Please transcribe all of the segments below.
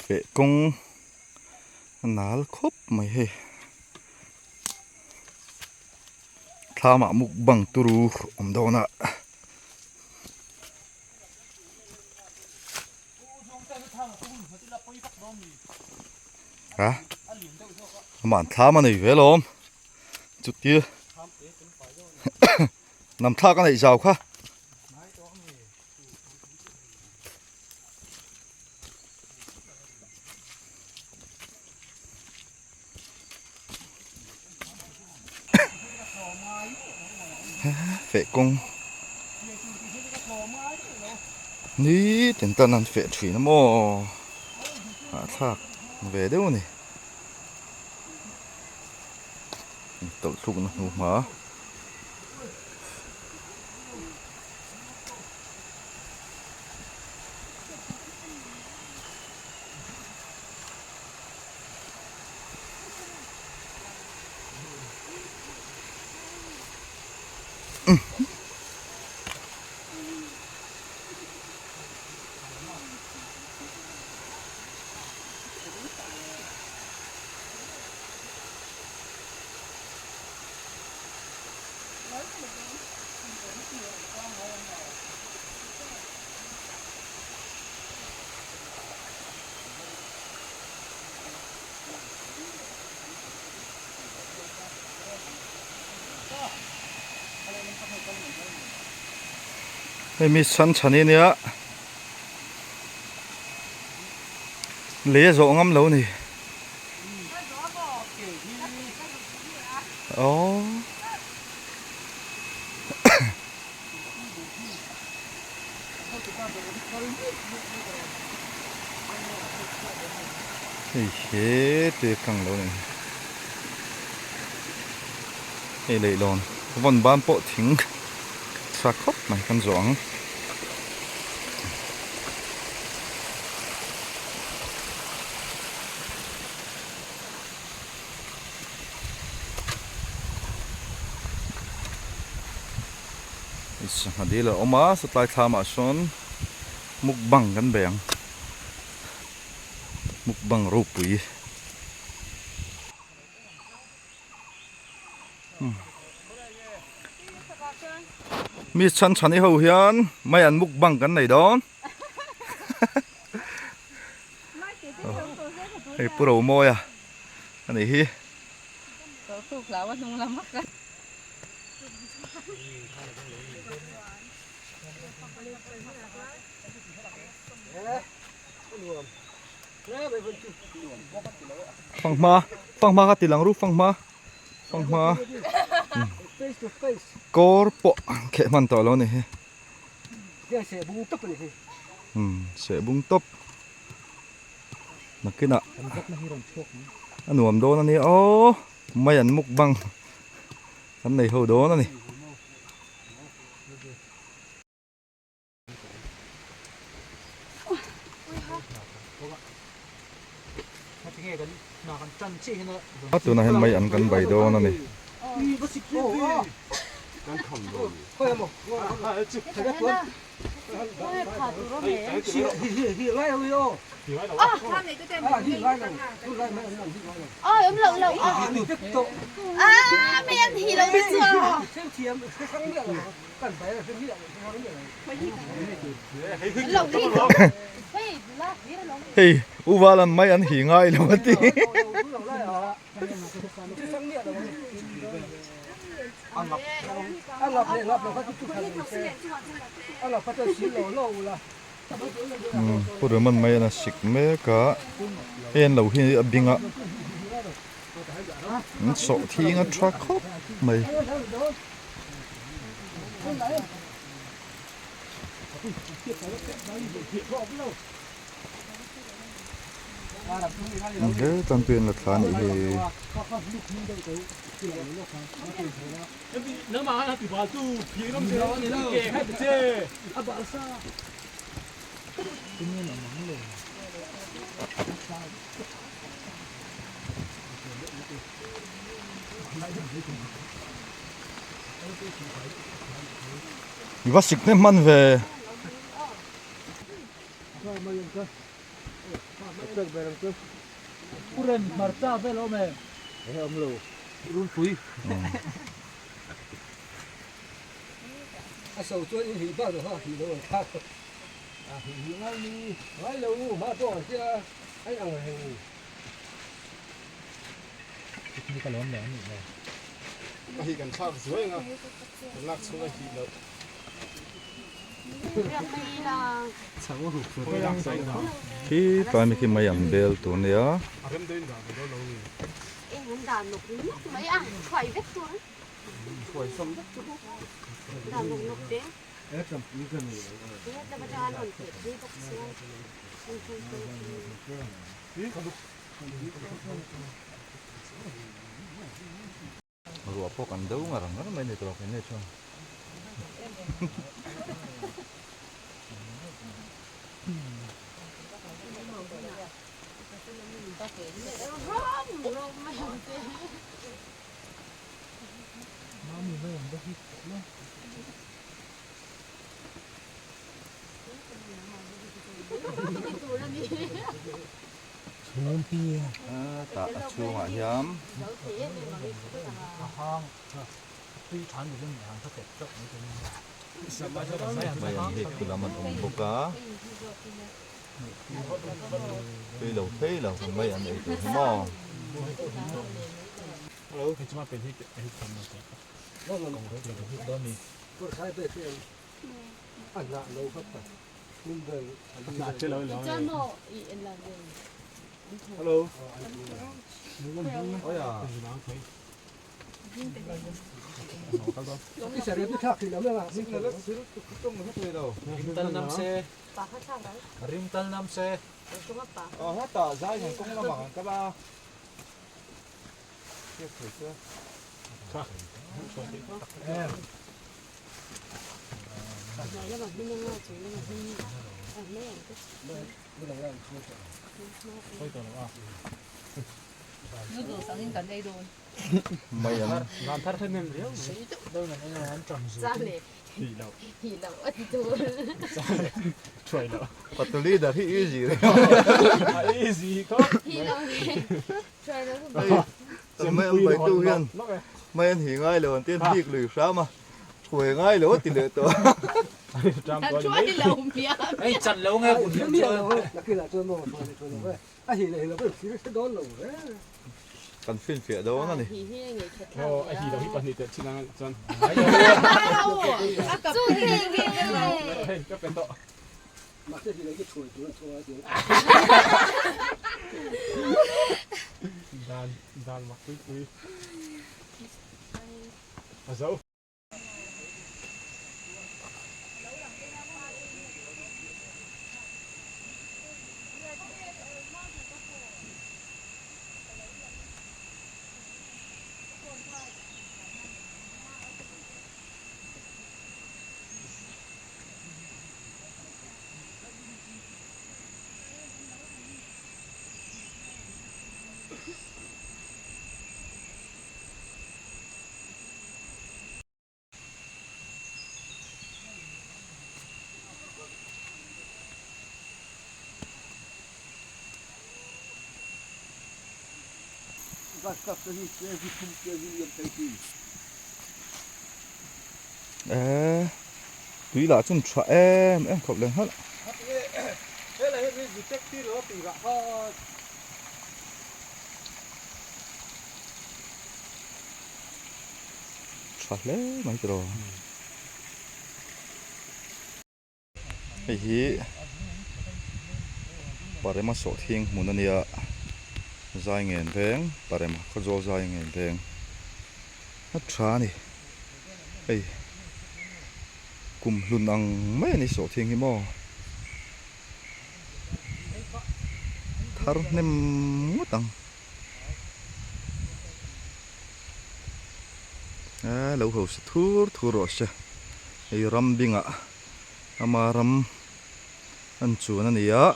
Feh kawng a nal khawp mai hei thlam ah mukbang turu awm dawn a. A amah thlam a nei ve alawm chutia nam thlak a neih zau kha. Feh kawng ni tin tan an feh thin a maw hahthlak ve deuh a ni tawlh thlukna hnuhma. Hei mi chhan chhan hi nia lei a zawh ngam lo a ni aww. Hei he te kang lo nen hei leihlawn vawn ban pawh thing tha khawp mai kan zawh ang. Sangha dil a awm a satlai thlamah sawn mukbang kan bei ang mukbang ropui mi chhan chhani ho hian mai an mukbang kan nei dawn hei pu Romawia a nih hi. Fanghma fanghma kha ti lang ru fanghma fanghma kawr pawh kheh hman tawh lo a ni hi seh bung tawp nakinah a nuam dawn a nia aw mai an mukbang. Kan nei ho dawn a ni. Tunah hian mai an kan bai dawn a ni. Hei u Valan mai an hi ngai lo a ti. Pu Raman mai an a sik mek a, hei an lo hi a bing a, an sawh thing a tha khawp mai. He tlangpui an la thla a nih hi. I va sik hnem hman ve. Khi tlai mi khi mai an bel tur ania. Ruah pawh kan deuh ngar ngar mai ni tawh khin nei chuan. Tah a chhungah hian mai an hik lam an awm bawk a tui lo thei lo mai an ei tur hi maw. Patuli dar hi easy Mai an bai tu hian mai an hi ngai lo an ti an bik lui hram a thuai ngai lo a ti leh tawh a. Kan finfiah dawn a ni. Eee tui lah chun tha em em khawp leh nghalh. Tha hle mai tiraw. Hei hi Parema sawhthing hmun a nia, zai ngen veng Parema khawzawl zai ngen veng a tha a ni. Hei kum hlun ang mai a ni sawhthing hi maw thar hnem ngawt ang. A lo hausa thur thur rawh se hei ram bingah ama ram an chuan a ni a.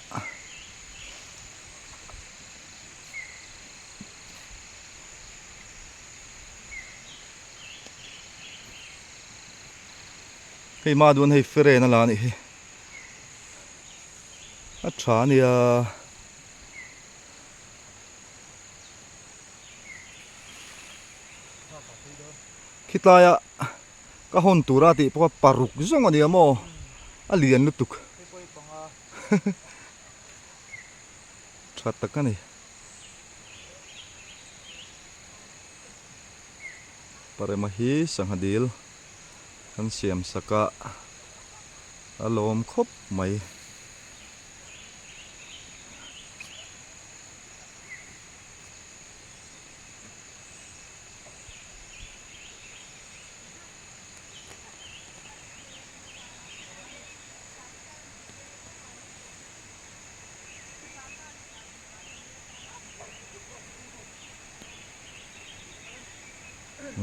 Hei mah duan hei feren a la a nih hi. A tha a nia. Khitlaia ka hawn tura tih pawh a paruk zawng a nia maw a lian lutuk tha tak a ni. Parema hi sangha dil kan siam sak a a lawm khawp mai.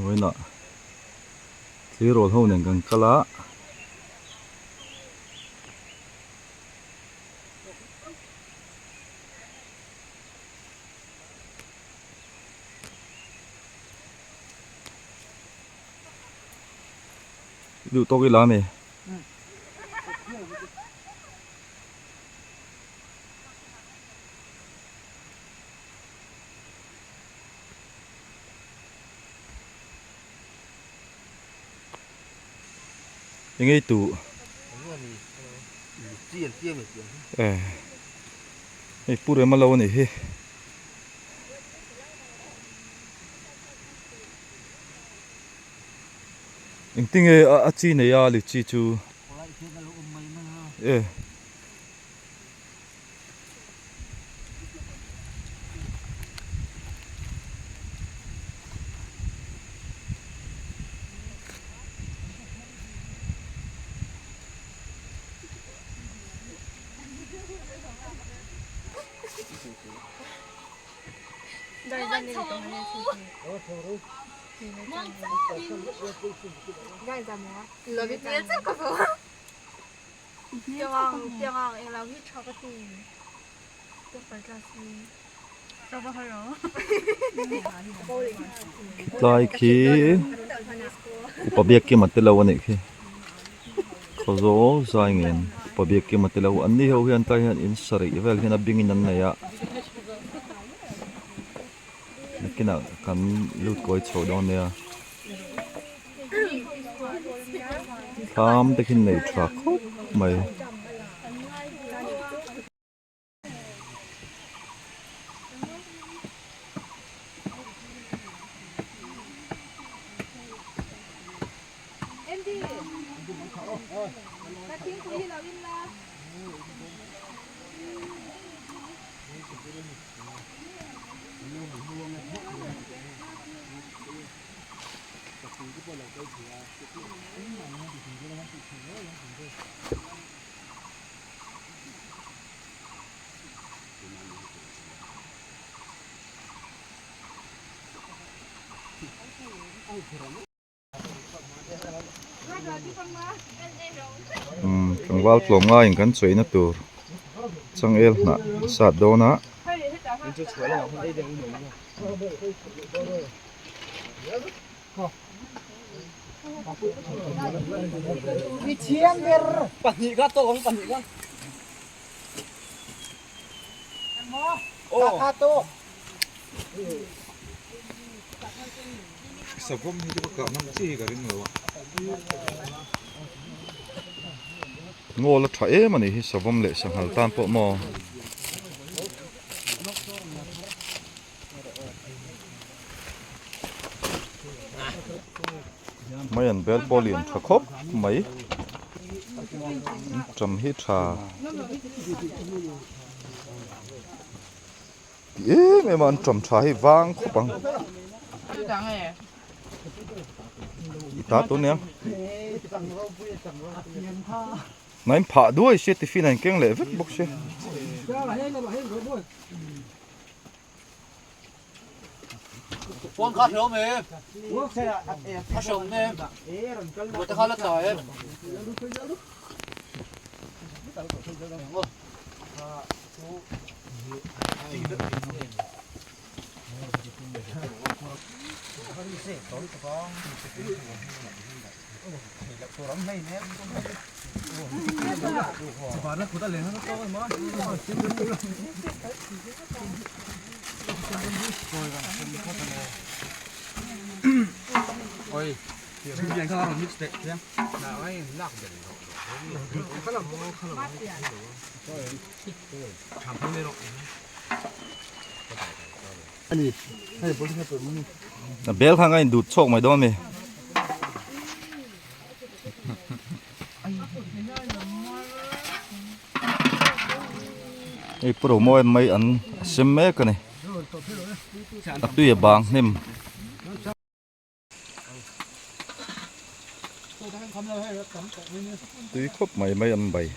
Vawiinah tleirawl ho nen kan kal a. I duh tawk ila ami? Eng ei tuh? Hei pu rem a lo a nih hi. Engtinge a chi nei a lichi chu? E. Tlai khi upa biak kim a tilo a nih khi khawzawl zai ngen upa biak kim a tilo an ni ho hian tlai hian in sarih vel hian a bingin an nei a nakinah kan lut kawi chho dawn nia. Thlam te khi nei tha khawp mai. Tlangval tlawm ngaiin kan chawina tur changel hnah sat dawn a. Savawm hi chu ka kah ngam chi hi ka ring lo a. Ngawl a tha em a nih hi savawm leh sanghal tan pawh maw. Mai an bel pawh lian tha khawp mai ṭam hi tha ti em em a an ṭam tha hi vang khawp ang i ta tun nia Hnaim phah duai sia tiffin a inkeng leh vek bawk sia. A bel kha nga in dut chhawk mai dawn a mi. Hei pawh mawi mai an sem mek a ni a tui a bang hnem. Tui khawp mai mai an bai.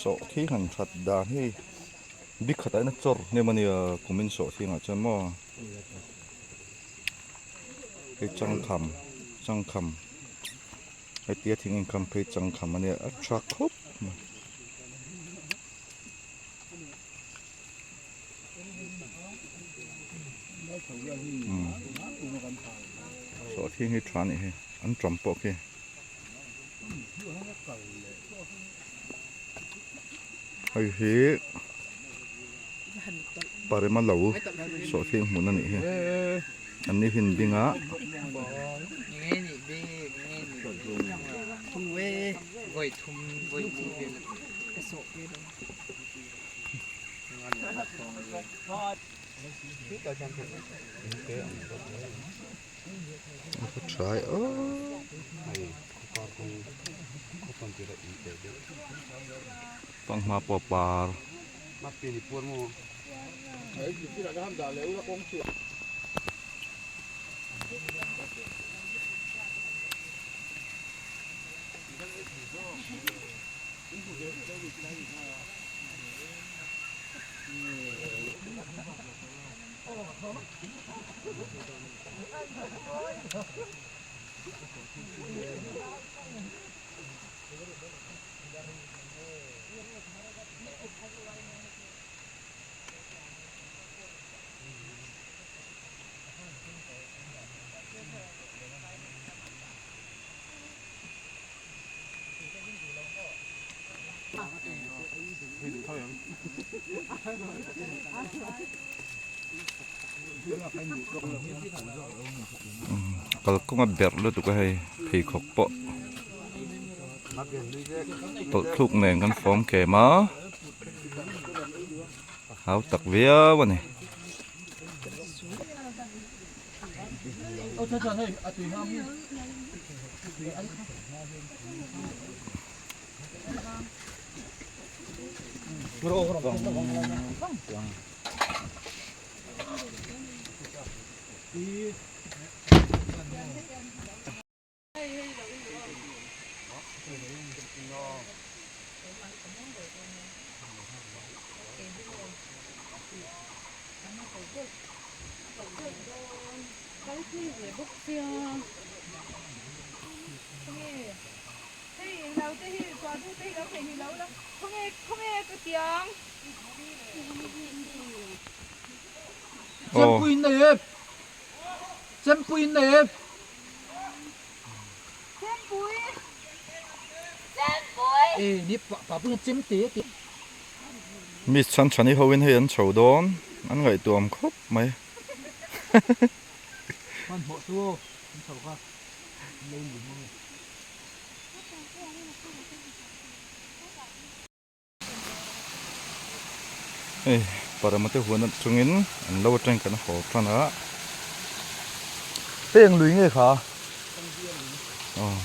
Sawhthing han that dan hi bik khatah hian a chawr hnem a nia kumin sawhthingah chuan maw hei changkham changkham hetia thing inkham phei changkham a nia a tha khawp mai. Sawhthing hi tha a nih hi an ṭam pawh khi. Hei hi parema lo sawhthing hmun a nih hi an ni hin ding a. Try oh. Panghma pawh par. Kalkawng a berh lutuk a hei pheikhawk pawh tawlh thluk nen kan fawm kem a hau tak viau a ni. Miss Chhanchhani hoin hei an chho dawn an ngaihtuam khawp mai. Hei parama te huan atangin an lo atangin kan haw tan a hei eng lui nge kha aw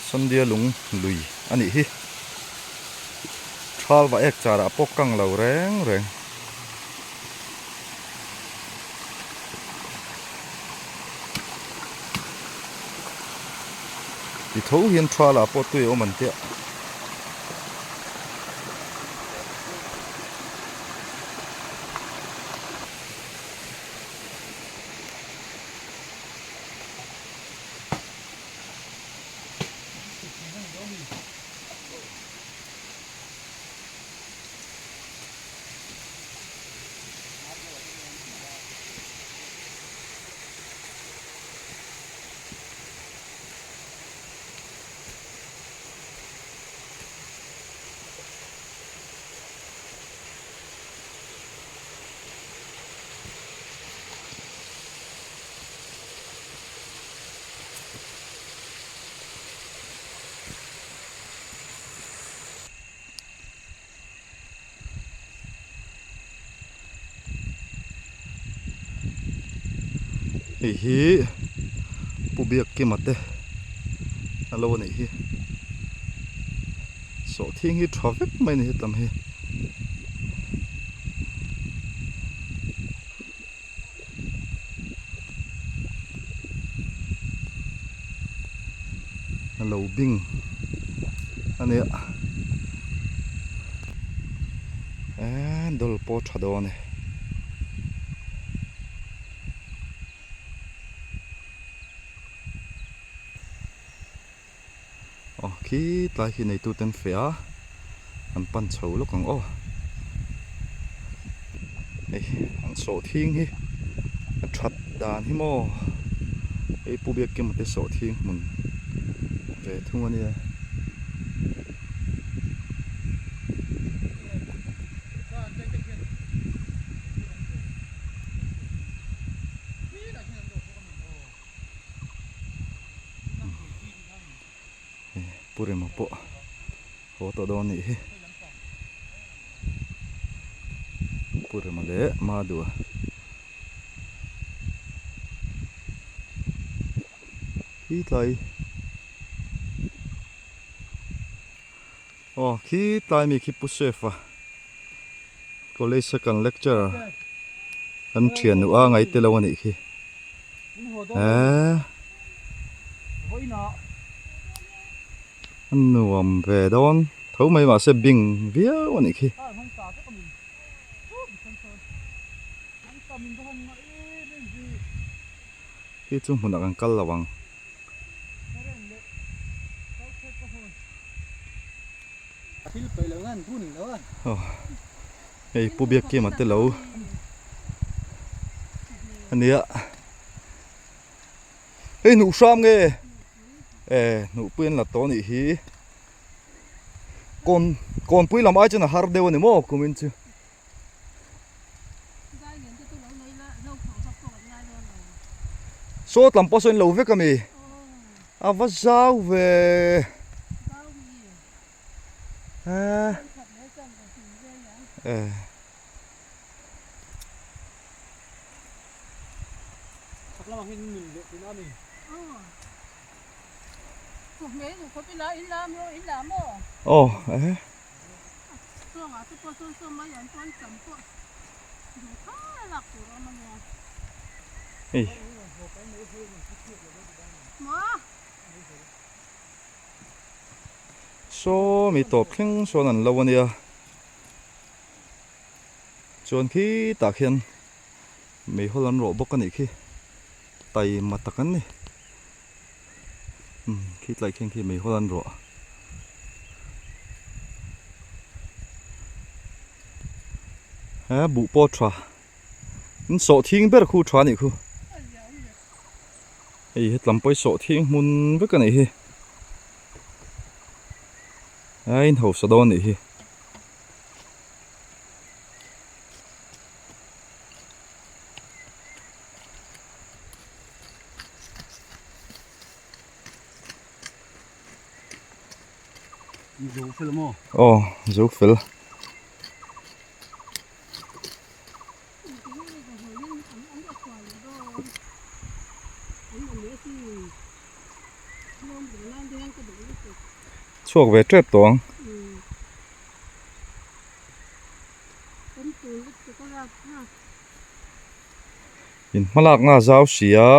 Sandia lung lui a nih hi thal va ek char ah pawh kang lo reng reng. Ti tho hian thal ah pawh tui a awm an tia. Hei hi Pu Biakkima te a lo anih hi sawhthing hi tha vek mai a ni hetam hi. A lo bing a nia eee dawl pawh a tha dawn e. Aw khi tlai khi neitu ten feh a an pan chho lawk ang aw hei an sawhthing hi a that dan hi maw hei pu Biakkima te sawhthing hmun ve thung a nia. Pu Rema pawh haw tawh dawn anih hi Pu Rema leh Madua khi tlai aw khi tlai mi khi Pu Chef-a college a kan lecturer kan thian nuh a ngaih te lo anih khi. Eee a nuam ve dawn tho mai mahse bing viau a nih khi. Khi chu hmunah kan kal lo ang. Hei Pu Biakkima te lo a nia hei hnuh hram nge e hnuhpui an la tawh a nih hi kawn kawnpui lam ai chuan a har deuh a ni maw kumin chu. Sawt lam pawh saw in lo vek a mi a va zau ve. Aw eh. Hei. Saw mi tawp thleng sawn an lo ania chuan khitah khian. Meihawl an rawh bawk a nih khi taima tak an ni umm khi tlai khian khi meihawl an rawh he buh pawh tha in sawh thing ber khu tha a nih khu hei hetlam pawh hi sawh thing hmun vek a nih hi a in hausa dawn a nih hi. Aw zo fel. Chhuak ve tep tawh ang. In hmalakna a zau si a.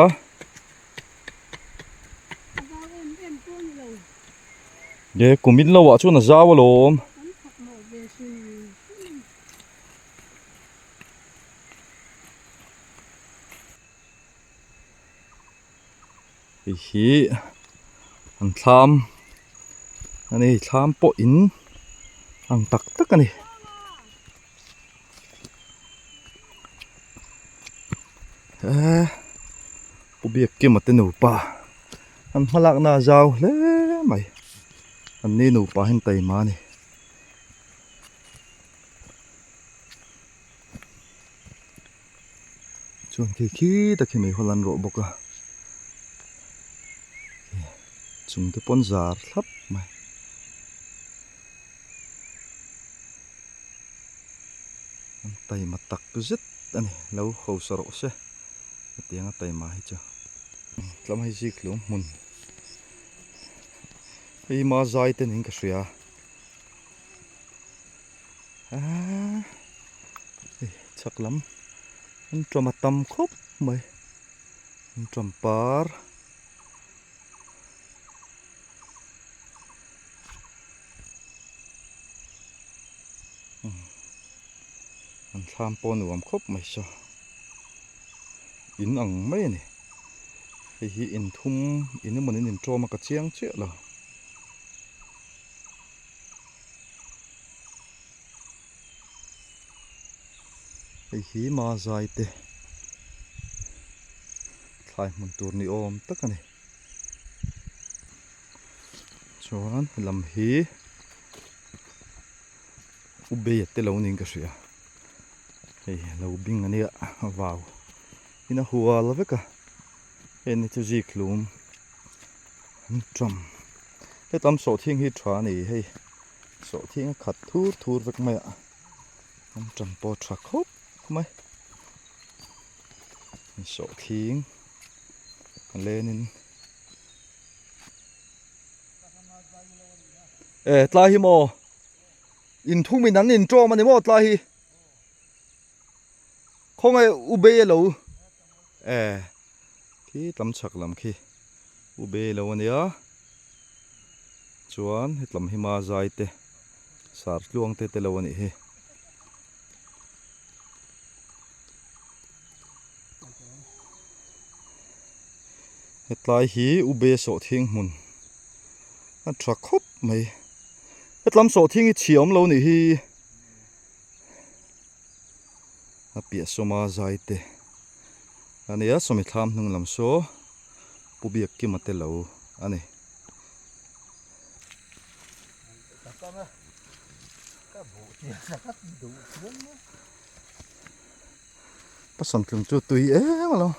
Nge kum in lo ah chuan a zau alawm. Hei hi an thlam a ni thlam pawh in ang tak tak a ni. Eee Pu Biakkima te nupa an hmalakna a zau hle mai an ni nupa hian taima a ni. Chuan khi khi tak hi meihawl an rawh bawk a chung te pawn zar thlap mai. An taima tak zet a ni lo hausa rawh se hetianga taima hi chu tlama hi zik hlum hmun hei ma zai te niin ka hria aaa hei chhak lam an tawm a tam khawp mai an tawm par. An thlam pawh nuam khawp mai saw in ang mai a ni hei hi in thum in emaw in intawm a ka chiang chiah lo. Hei hi Mazai te thlai hmun tur ni awm tak a ni. Chuan lam hi U Beia te lo niin ka hria. Hei lo bing a nia vau in a hual vek a hei ni chu zik hlum an tawm. Hetam sawhthing hi tha a ni hei. Sawhthing a khat thur thur vek mai a, an ṭan pawh a ṭha khawp mai. Sawhthing a lenin e tlai hi maw inthumin an inṭawm a ni maw tlai hi khawngaih u bei alo e khi tlam chhak lam khi u bei alo ania. Chuan hetlam hi ma zai te sar tluang te te lo a nih hi. Hetlai hi U Be sawhthing hmun a tha khawp mai. Hetlam sawhthing hi chhia awm lo nih hi. A piah sawma zai te a nia sawmi thlam hnung lam saw Pu Biakkima te lo a ni. Pasal tlung chu tui em alo.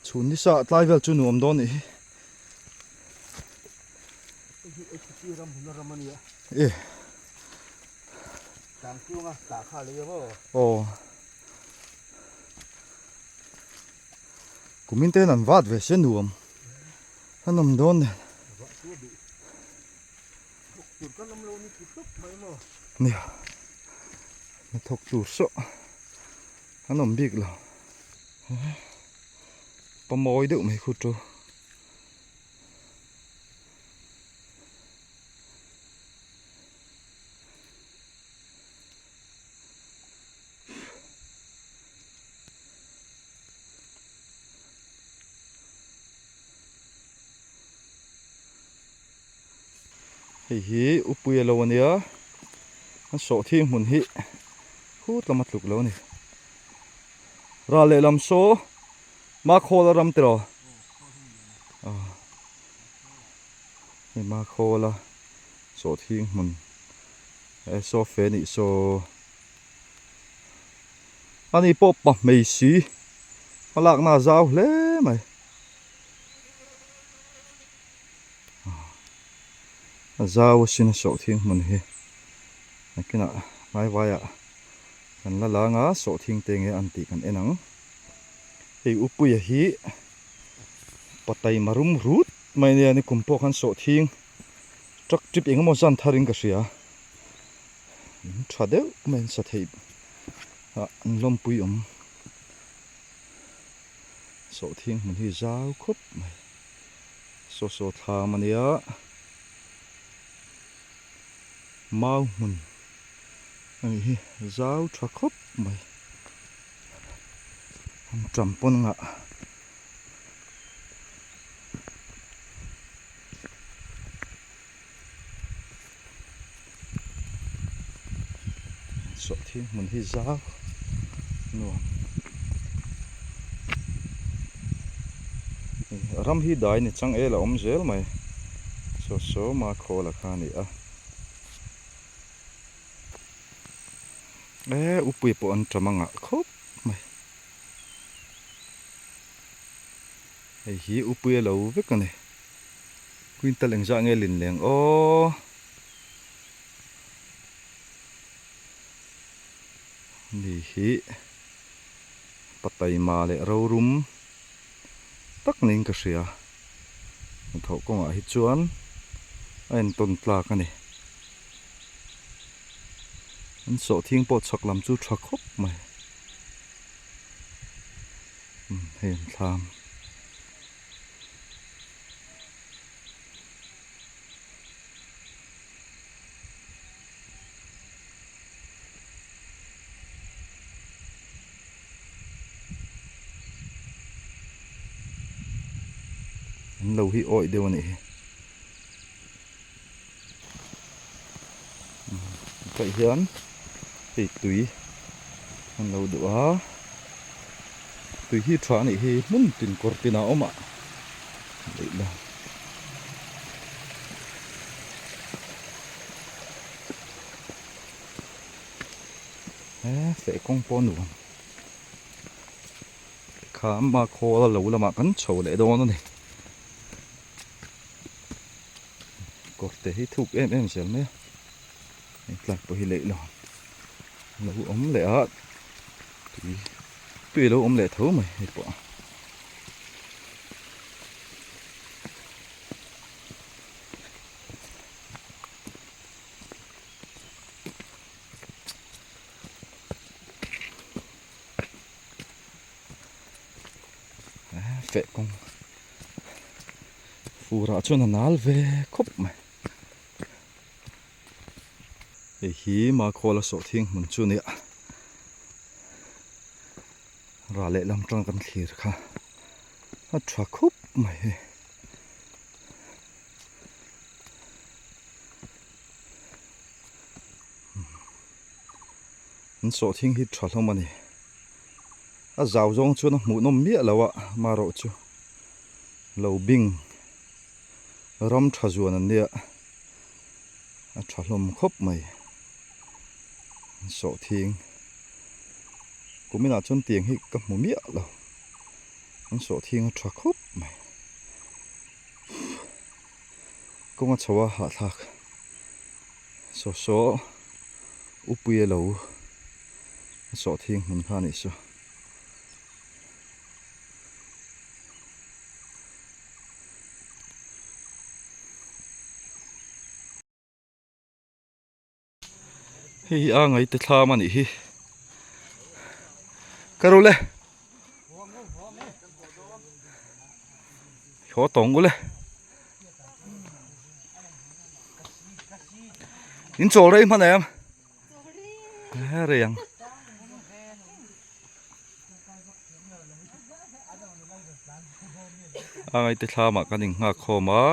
Chhun nisa tlai vel chu nuam dawn nih hi. E. Aw. Kumin te hian an vat ve se nuam. A nawm dawn nen. Nia. Hnathawk tur saw an awm bik lo. Pamawi deuh mai khu chu. Hei hi upui a lo ania an sawhthing hmun hi khut lama tluk lo a ni. Ral lehlam saw Makhawla ram tiraw hei Makhawla sawhthing hmun e saw fe nih saw ani pawh pa hmei si hmalakna a zau hle mai. A zau asin a sawhthing hmun hi nakinah hmaivaiah kan la lang a sawhthing te nge an tih kan en ang hei upuia hi pataima rum rut mai ania nikum pawh khan sawhthing truck trip eng emaw zan thar in ka hria in tha deuh mai an sa thei ah an lawmpui awm sawhthing hmun hi zau khawp mai. Saw saw thlam a nia mau hmun a nih hi zau tha khawp mai an tam pawn ngah sawhthing hmun hi zau nuam ram hi dai ni chang el a awm zel mai saw saw ma khawl a kha a ni a e upui pawh an tam a ngah khawp mai hei hi upui a lo vek a ni. Quintal engzah nge lin leng aw. Ni hi pataima leh rorum tak niin ka hria. Hnathawh kawngah hi chuan a entawn tlak a ni. An sawhthing pawh chhak lam chu tha khawp mai. Hei an thlam. An lo hi awih deuh a nih hi. Hetah hian hei tui an lo duh a tui hi tha a nih hi hmun tin kawr tinah a awm a leh la he feh kawng pawh a nuam kha ama khawl a lo lamah kan chho leh dawn a ni. Kawr te hi thuk em em zel mai a hei tlak pawh hi leih lo lo awm leh a tui tui lo awm leh tho mai hei pawh feh kawng Furah chuan a nal ve khawp mai. Hei hi Makhawla sawhthing hmun chu nia. Rah leh lam tang kan thlir kha a tha khup mai hei. An sawhthing hi tha hlawm a ni. A zau zawng chuan a hmuhnawm miah lo a marawh chu. Lo bing ram tha zuan an nia a tha hlawm khawp mai sawhthing kuminah chuan tiang hi ka hmu miah lo an sawhthing a tha khawp mai kawng a chho a hahthlak saw saw upui a lo sawhthing hmun kha a nih chu. Hei hi a ngaite thlam a nih hi ka ru le haw tawng ule in chawl rei hman em rei ang. A ngaite thlamah kan inghak khawm a.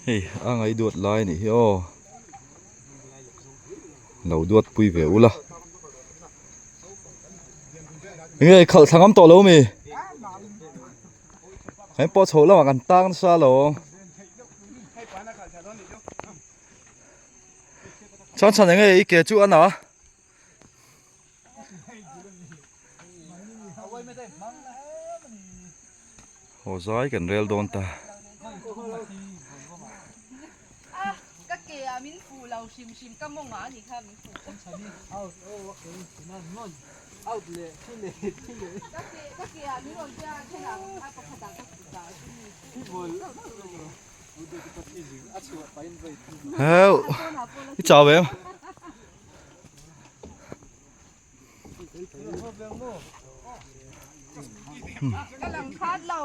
Hei a ngaih duat lai a nih hi aw lo duat pui ve ula enge khalh thla ngam tawh lo mi kan pawh chho lamah kan tang nasa lo chuan chhan enge i ke chu a na. Haw zai kan rel dawn ta. Ka ke ah min fuh lo hrim hrim ka mawng ah ani kha min fuh. Ka ke ka ke ah min rawn tia then ah a pakhat ah ka fuh ta chu mi. Heu i chau em. Ka lang khat lo.